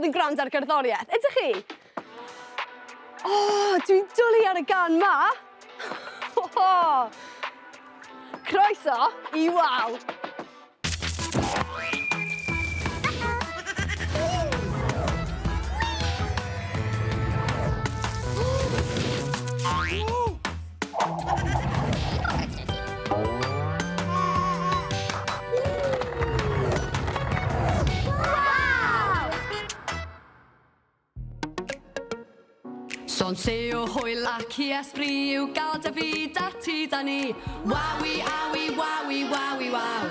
bod yn gwrando ar gerddoriaeth, ydych chi? O, oh, dwi'n dwlu ar y gan ma! Oh. Croeso i Waw! Llond lle o hwyl ac i esbri yw gael dy fyd a ti da ni. Wawi, awi, wawi, wawi, waw.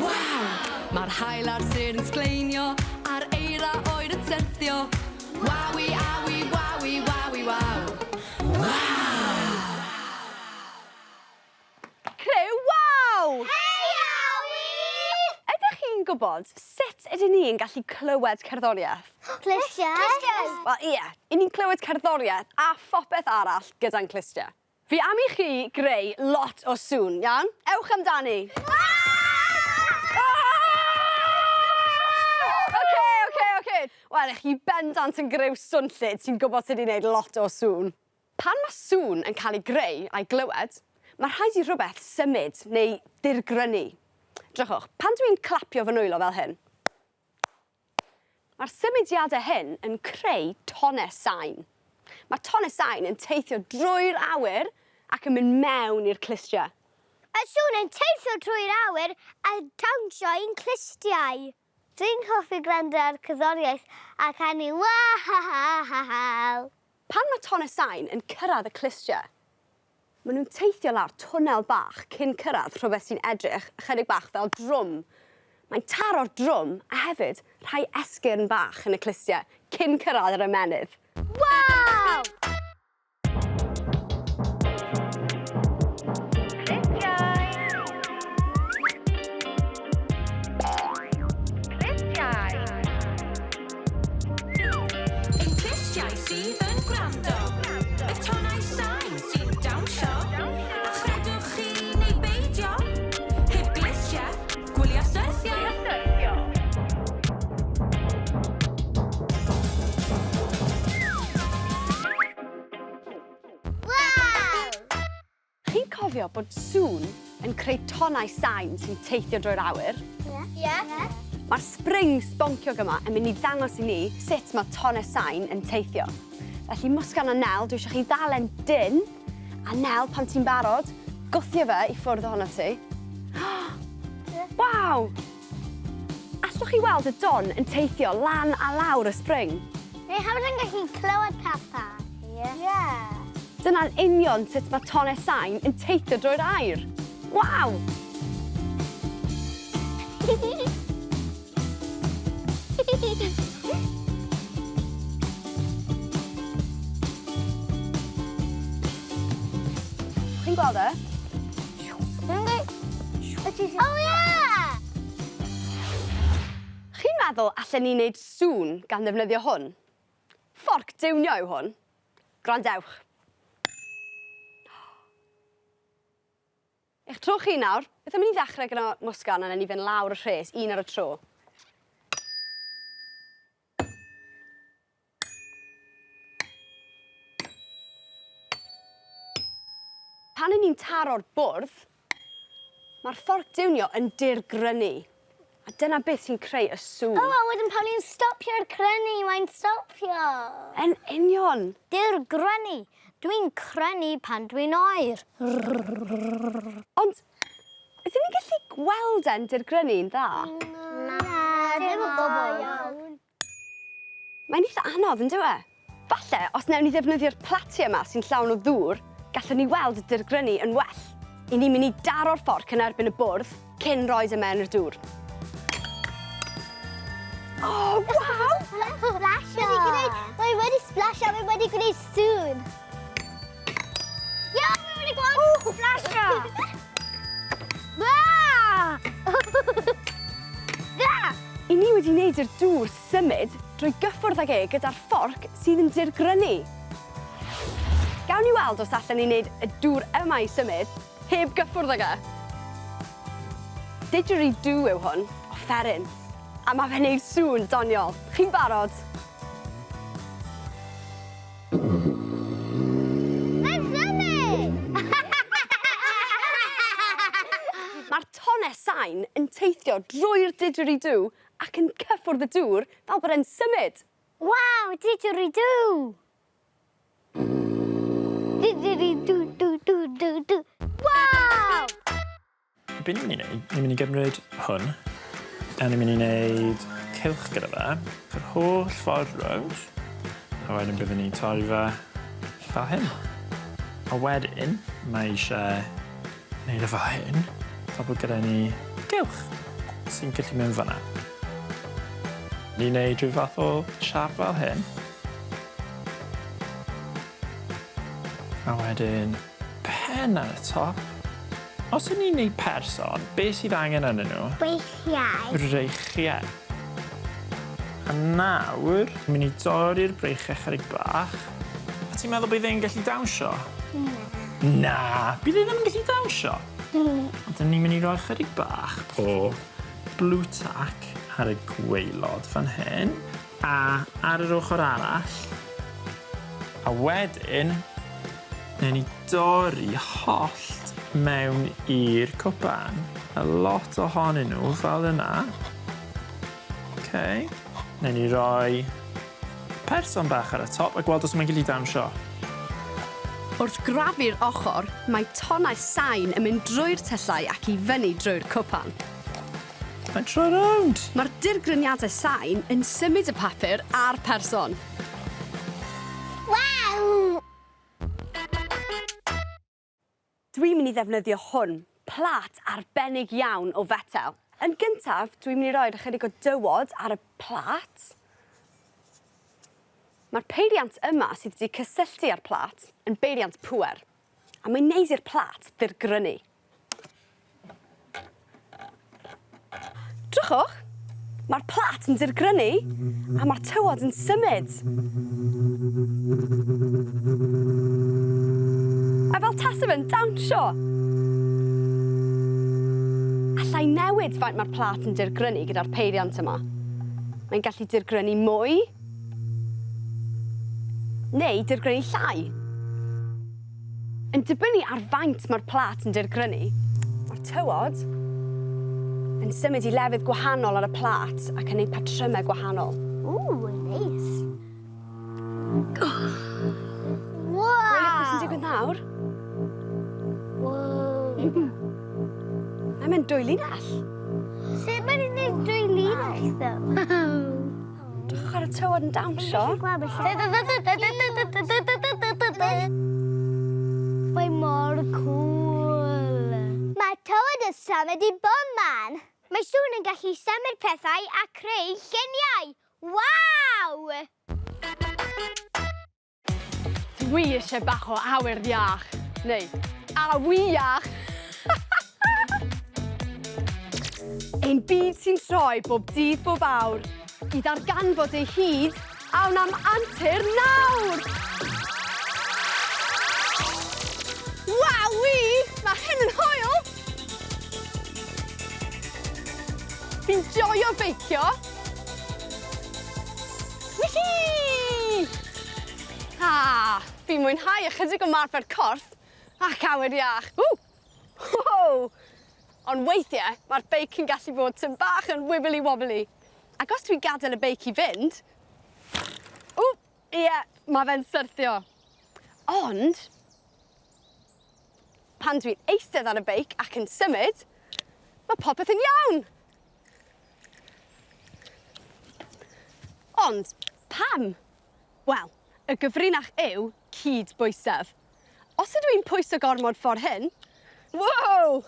Waw! Mae'r haul a'r sêr yn sgleinio, a'r eira oer yn syrthio. Wawi, awi, wawi, wawi, waw. Waw! Criw Waw! Hei Awi! Ydych chi'n gwybod sut ydyn ni'n gallu clywed cerddoriaeth? Clustiau. Clustiau! Wel ie, 'yn ni'n clywed cerddoriaeth a phopeth arall gyda'n clustiau. Fi am i chi greu lot o sŵn, iawn? Ewch amdani! Oce, oce, oce. Wel, 'ych chi bendant yn greu swnllyd sy'n gwybod sut i wneud lot o sŵn. Pan mae sŵn yn cael ei greu a'i glywed, mae rhaid i rhywbeth symud neu dirgrynu. Drychwch, pan dw i'n clapio fy nwylo fel hyn, mae'r symudiadau hyn yn creu tonnau sain. Mae tonnau sain yn teithio drwy'r awyr ac yn mynd mewn i'r clustiau. Y sŵn yn teithio trwy'r awyr a dawnsio i'n clustiau. Dwi'n hoffi gwrando ar cerddoriaeth a canu waw! Pan mae tonnau sain yn cyrraedd y clustiau, maen nhw'n teithio lawr twnnel bach cyn cyrraedd rhywbeth sy'n edrych ychydig bach fel drwm. Mae'n taro'r drwm a hefyd rhai esgyrn bach yn y clustiau cyn cyrraedd yr ymennydd. Waw! Ein clustiau sydd yn gwrando, y tonau sain sy'n dawnsio, a chredwch chi neu beidio, heb glustiau, gwylio syrthio. Waw! Chi'n cofio bod sŵn yn creu tonnau sain sy'n teithio drwy'r awyr? Ie. Ie. Mae'r spring sbonciog yma yn mynd i ddangos i ni sut mae tonnau sain yn teithio. Felly Muskan a Nel, dwi eisiau chi ddalen dyn, a Nel, pan ti'n barod, gwthio fe i ffwrdd ohono ti. Waw! Allwch chi weld y don yn teithio lan a lawr y spring? Ni hefyd yn gallu clywed pethau. Ie. Ie. Dyna'n union sut mae tonnau sain yn teithio drwy'r aer. Waw! Chi'n gweld e? Oh yeah! Chi'n meddwl allen ni wneud sŵn gan ddefnyddio hwn? Fforc diwnio yw hwn. Gwrandewch. Eich tro chi nawr. Beth am i ni ddechrau gyda Muskan a newn ni fynd lawr y rhes, un ar y tro. Pan 'yn ni'n taro'r bwrdd, mae'r fforc diwnio yn dirgrynu. A dyna beth sy'n creu y sŵn. O, a wedyn pan ni'n stopio'r crynu, mae'n stopio. Yn union. Dirgrynu. Dwi'n crynu pan dwi'n oer. Ond, ydyn ni'n gallu gweld e'n dirgrynu'n dda? Na, ddim o gwbl. Mae'n eitha anodd, yn dyw e? Falle, os newn ni ddefnyddio'r platiau yma sy'n llawn o ddŵr, gallwn ni weld y dirgrynu yn well. I ni'n mynd i daro'r fforc yn erbyn y bwrdd cyn roed e mewn i'r dŵr. Oh, waw! Splasio! Mae wedi splasio, mae wedi gwneud sŵn. Ia, mae wedi gweld splasio! I ni wedi wneud i'r dŵr symud drwy gyffwrdd ag e gyda'r fforc sydd yn dirgrynu. Gawn ni weld os allen ni wneud y dŵr yma i symud heb gyffwrdd ag e. Didgeridoo yw hwn, offeryn. A mae fe'n neud sŵn doniol. Chi'n barod? teithio drwy'r didgeridoo ac yn cyffwrdd y dŵr fel bod e'n symud. Waw, didgeridoo! Didgeridoo doo doo doo doo. Waw! Be ni'n mynd i wneud, ni'n mynd i gymryd hwn, a ni'n mynd i wneud cylch gyda fe, yr holl ffordd rownd, a wedyn byddwn ni'n torri fe fel hyn. A wedyn, mae eisiau wneud e fel hyn, fel bod gyda ni gylch sy'n gallu mynd fan'na. Ni'n neud rhyw fath o siap fel hyn. A wedyn pen ar y top. Os ydyn ni'n neud person, be sydd angen arnyn nhw? Breichiau. Breichiau. A nawr, ni'n mynd i dorri'r breichiau chydig bach. A ti'n meddwl bydd e'n gallu dawnsio? Na. Na, bydd e ddim yn gallu dawnsio. Ond dyn ni'n mynd i roi chydig bach o blue tack ar y gwaelod fan hyn a ar yr ochr arall. A wedyn, newn ni dorri hollt mewn i'r cwpan. A lot ohonyn nhw fel yna. Okay. Newn ni roi person bach ar y top a gweld os mae'n gallu dawnsio. Wrth grafu'r ochr, mae tonnau sain yn mynd drwy'r tyllau ac i fyny drwy'r cwpan. Mae'n troi rownd! Mae'r dirgryniadau sain yn symud y papur a'r person. Waw! Dwi'n mynd i ddefnyddio hwn, plât arbennig iawn o fetel. Yn gyntaf, dwi'n mynd i roed ychydig o dywod ar y plât. Mae'r peiriant yma sydd wedi cysylltu â'r plât yn beiriant pŵer, a mae'n neud i'r plât ddirgrynu. Drychwch! Mae'r plât yn dirgrynu a mae'r tywod yn symud. A fel tasa fe'n dawnsio! Alla i newid faint mae'r plât yn dirgrynu gyda'r peiriant yma. Mae'n gallu dirgrynu mwy, neu dirgrynu llai. Yn dibynnu ar faint mae'r plât yn dirgrynu, mae'r tywod yn symud i lefydd gwahanol ar y plât ac yn neud patrymau gwahanol. Ww, neis. Waw! Gweliwch beth sy'n digwydd nawr. Wow. Mae'n mynd dwy linell. Sut mae'n gwneud dwy linell, ddo? Drychwch ar y tywod yn dawnsio. Mae mor cŵl. Mae tywod yn symud i bob man. Mae sŵn yn gallu symud pethau a creu lluniau. Waw! Dwi eisiau bach o awyr iach. Neu, awy iach. Ein byd sy'n troi bob dydd bob awr. I ddarganfod ei hyd, awn am antur nawr! Wawi! Mae hyn yn hwyl! Fi'n joio beicio. Wihii! Ah, fi'n mwynhau ychydig o marfer corff ac awyr iach. Ww! Wow! Ond weithiau, mae'r beic yn gallu bod tym bach yn wibbly wobbly. Ac os dwi'n gadael y beic i fynd, ww, ie, mae fe'n syrthio. Ond, pan dwi'n eistedd ar y beic ac yn symud, mae popeth yn iawn. Ond, pam? Wel, y gyfrinach yw cyd-bwysedd. Os ydw i'n pwyso gormod ffordd hyn, wow,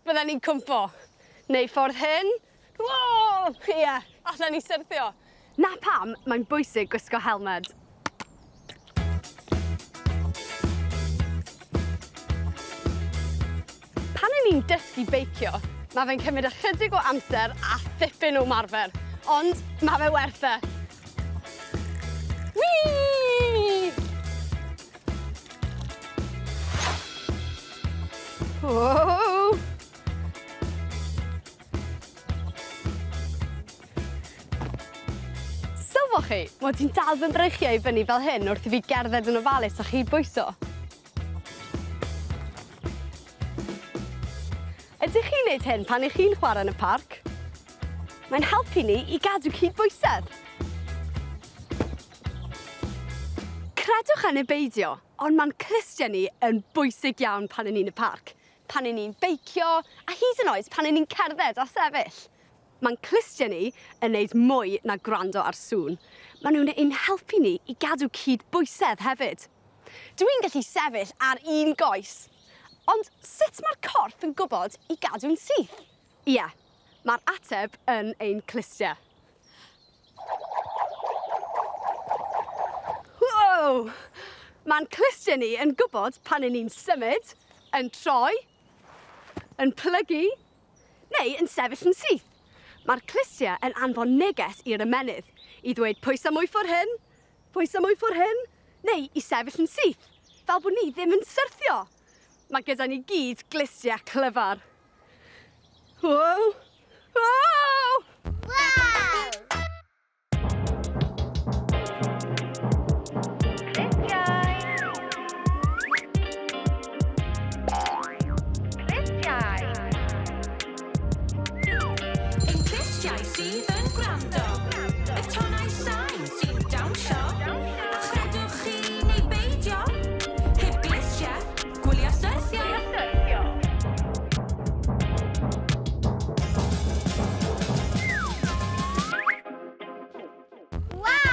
bydden ni'n cwmpo. Neu ffordd hyn, wow, ie, yeah, allan ni syrthio. Na pam mae'n bwysig gwisgo helmed. Pan 'yn ni'n dysgu beicio, mae fe'n cymryd ychydig o amser a thipyn o marfer, ond mae fe werth e. Whee! Whoa! Sylwoch chi, mod i'n dal fy mreichiau i fyny fel hyn wrth i fi gerdded yn ofalus a chyd-bwyso. Ydych chi'n neud hyn pan 'ych chi'n chwarae yn y parc? Mae'n helpu ni i gadw cydbwysedd. Credwch e neu beidio, ond mae'n clustiau ni yn bwysig iawn pan 'yn ni'n y parc, pan 'yn ni'n beicio, a hyd yn oed pan 'yn ni'n cerdded a sefyll. Mae'n clustiau ni yn neud mwy na gwrando ar sŵn. Maen nhw'n ein helpu ni i gadw cydbwysedd hefyd. Dw i'n gallu sefyll ar un goes, ond sut mae'r corff yn gwybod i gadw'n syth? Ie, mae'r ateb yn ein clustiau. Wow! Mae'n clustiau ni yn gwybod pan 'yn ni'n symud, yn troi, yn plygu, neu yn sefyll yn syth. Mae'r clustiau yn anfon neges i'r ymennydd i ddweud pwysa mwy ffwr hyn, pwysa mwy ffwr hyn, neu i sefyll yn syth, fel bod ni ddim yn syrthio. Mae gyda ni gyd glustiau clyfar. Wow! Wow! Wow! Ein clustiau sydd yn gwrando. Y tonau sain sy'n dawnsio. A chredwch chi neu beidio, heb glustiau, gwylio syrthio. Waw!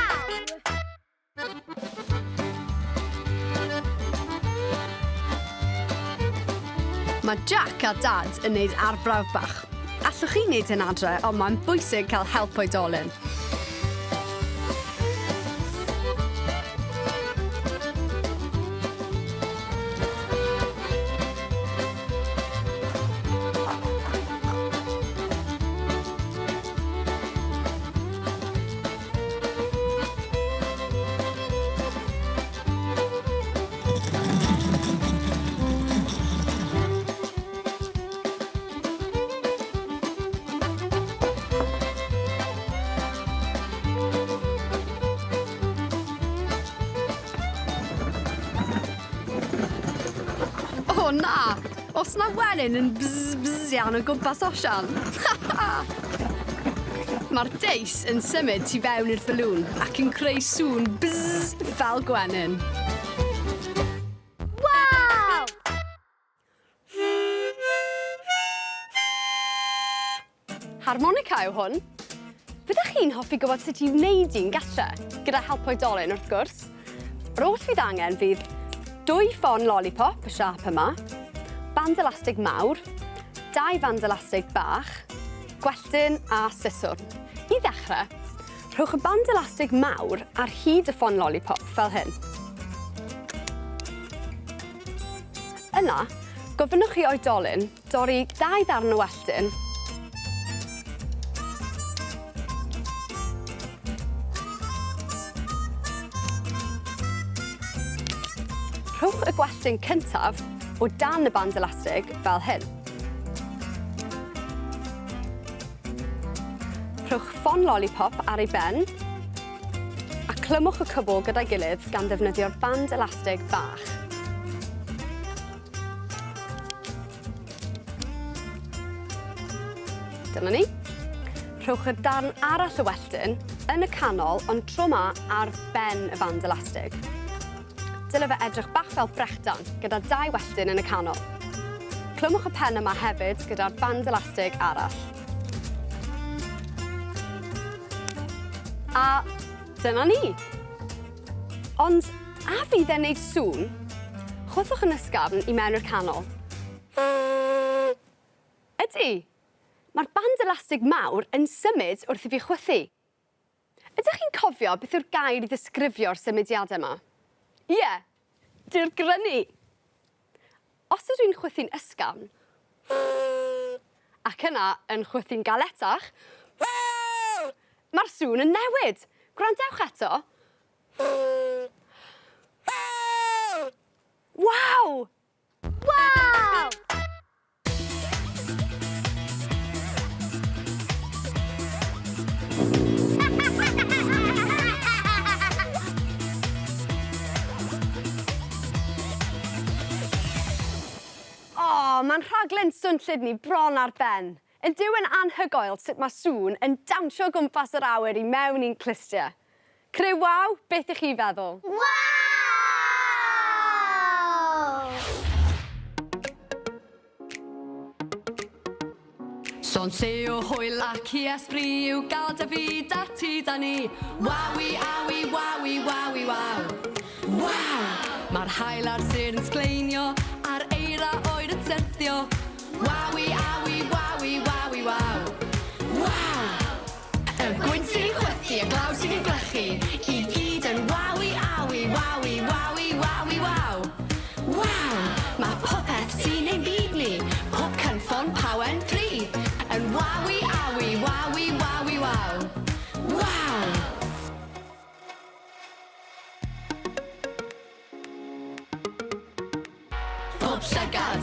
Mae Jack a Dad yn neud arbrawf bach. Allwch chi wneud hyn adre, ond mae'n bwysig cael help oedolyn. O na! Os na wenyn yn bzz bzz iawn o gwmpas Osian. Mae'r deis yn symud tu fewn i'r balŵn ac yn creu sŵn bzz fel gwenyn. Waw! Harmonica yw hwn. Fyddech chi'n hoffi gwybod sut i wneud un gatre? Gyda help oedolyn, wrth gwrs. Yr oll fydd angen fydd dwy ffon lollipop, y siâp yma, band elastig mawr, dau fand elastig bach, gwelltyn a siswrn. I ddechrau, rhowch y band elastig mawr ar hyd y ffon lollipop fel hyn. Yna, gofynnwch i oedolyn dorri dau ddarn o welltyn Rhowch y gwelltyn cyntaf o dan y band elastig fel hyn. Rhowch ffon lollipop ar ei ben a clymwch y cwbl gyda'i gilydd gan ddefnyddio'r band elastig bach. Dyma ni. Rhowch y darn arall o welltyn yn y canol, ond tro 'ma ar ben y band elastig. Dyle fe edrych bach fel brechdan, gyda dau welltyn yn y canol. Clymwch y pen yma hefyd gyda'r band elastig arall. A dyna ni! Ond a fydd e'n neud sŵn? Chwythwch yn ysgafn i mewn i'r canol. Ydy! Mae'r band elastig mawr yn symud wrth i fi chwythu. Ydych chi'n cofio beth yw'r gair i ddisgrifio'r symudiadau yma? Ie, dirgrynu! Os ydw i'n chwythu'n ysgafn, ac yna yn chwythu'n galetach, mae'r sŵn yn newid! Gwrandewch eto. Waw! Waw! O, mae'n rhaglen swnllyd ni bron ar ben. Yn dyw yn anhygoel sut mae sŵn yn dawnsio o gwmpas yr awyr i mewn i'n clustiau. Criw Waw, beth ych chi feddwl? Waw! Llond lle o hwyl ac i esbri yw gael dy fyd a ti da ni. Wawi, awi, wawi, wawi, waw. Waw! Mae'r haul a'r sêr yn sgleinio, a'r eira oer yn syrthio. Wawi, awi, wawi, wawi, waw. Waw! Y gwynt sy'n chwythu, y glaw sy'n gwlychu, i gyd yn wawi, awi, wawi, wawi, wawi, waw. Waw! Mae popeth sy'n ein byd ni, pob cynffon, pawen, pry, yn wawi, awi, wawi, wawi, waw. Waw! Pob llygad.